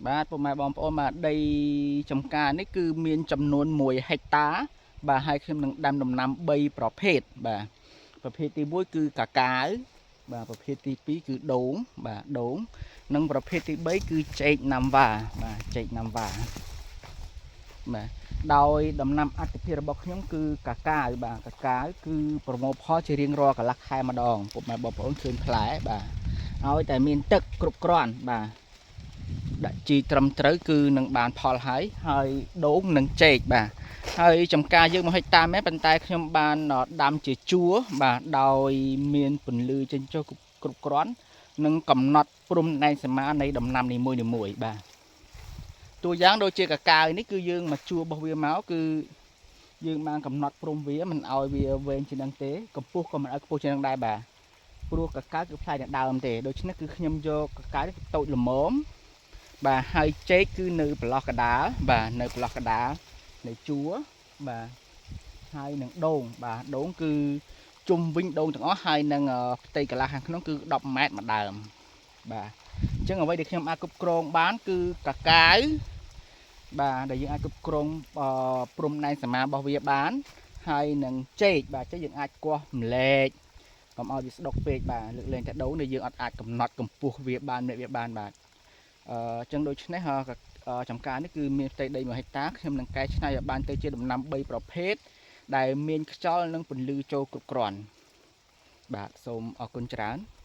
បាទពុកម៉ែបងប្អូនបាទដីចំការនេះគឺមានចំនួន1ហិកតា បាទហើយខ្ញុំនឹងដាំដំណាំ3ប្រភេទបាទប្រភេទទី1គឺកាកាវបាទប្រភេទទី2គឺដូងបាទដូងនិងប្រភេទទី3គឺចេកណាំវ៉ាបាទចេកណាំវ៉ាបាទដោយដំណាំអត្ថិភាពរបស់ខ្ញុំគឺកាកាវបាទកាកាវគឺប្រមូលផលជារៀងរាល់កន្លះខែម្ដងពុកម៉ែបងប្អូនឃើញផ្លែបាទឲ្យតែមានទឹកគ្រប់គ្រាន់បាទ ដាក់ជីត្រឹមត្រូវគឺនឹងបានផលហើយហើយដូងនិងចេកបាទហើយចំការយើង1ហិកតាមែនប៉ុន្តែខ្ញុំបានដាំជាជួរបាទដោយមានពន្លឺចេញចុះគ្រប់គ្រាន់និងកំណត់ព្រំដែនសមានៃដំណាំនីមួយៗបាទតួយ៉ាងដូចជាកាកាវនេះគឺយើងមកជួររបស់វាមកគឺយើងបានកំណត់ព្រំវាមិនឲ្យវាវែងជាងនឹងទេកម្ពស់ក៏មិនឲ្យខ្ពស់ជាងនឹងដែរបាទព្រោះកាកាវគឺផ្លែតែដើមទេដូច្នេះគឺខ្ញុំយកកាកាវនេះតូចល្មម បាទហើយចេកគឺនៅប្រឡោះកដាលបាទនៅប្រឡោះកដាលនៃជួរបាទហើយនឹងដូងបាទដូងគឺជុំវិញដូងទាំងអស់ហើយនឹងផ្ទៃកន្លះខាងក្នុងគឺ10ម៉ែត្រមួយដើមបាទអញ្ចឹងអ្វីដែលខ្ញុំអាចគ្រប់គ្រងបានគឺកាកាវបាទដែលយើងអាចគ្រប់គ្រងព្រំដែនសមារបស់វាបាន ហើយនឹងចេកបាទចេកយើងអាចគាស់ម្លែកកុំឲ្យវាស្ដុកពេកបាទលើកលែងតែដូងដែលយើងអត់អាចកំណត់កម្ពស់វាបានវាបានបាទ អឺចឹងដូច្នេះចំការនេះគឺមានផ្ទៃដី1ហិកតាខ្ញុំនឹងកែច្នៃឲ្យបានទៅជាដំណាំ3ប្រភេទដែលមានខ្យល់និងពន្លឺចូលគ្រប់គ្រាន់បាទសូមអរគុណច្រើន។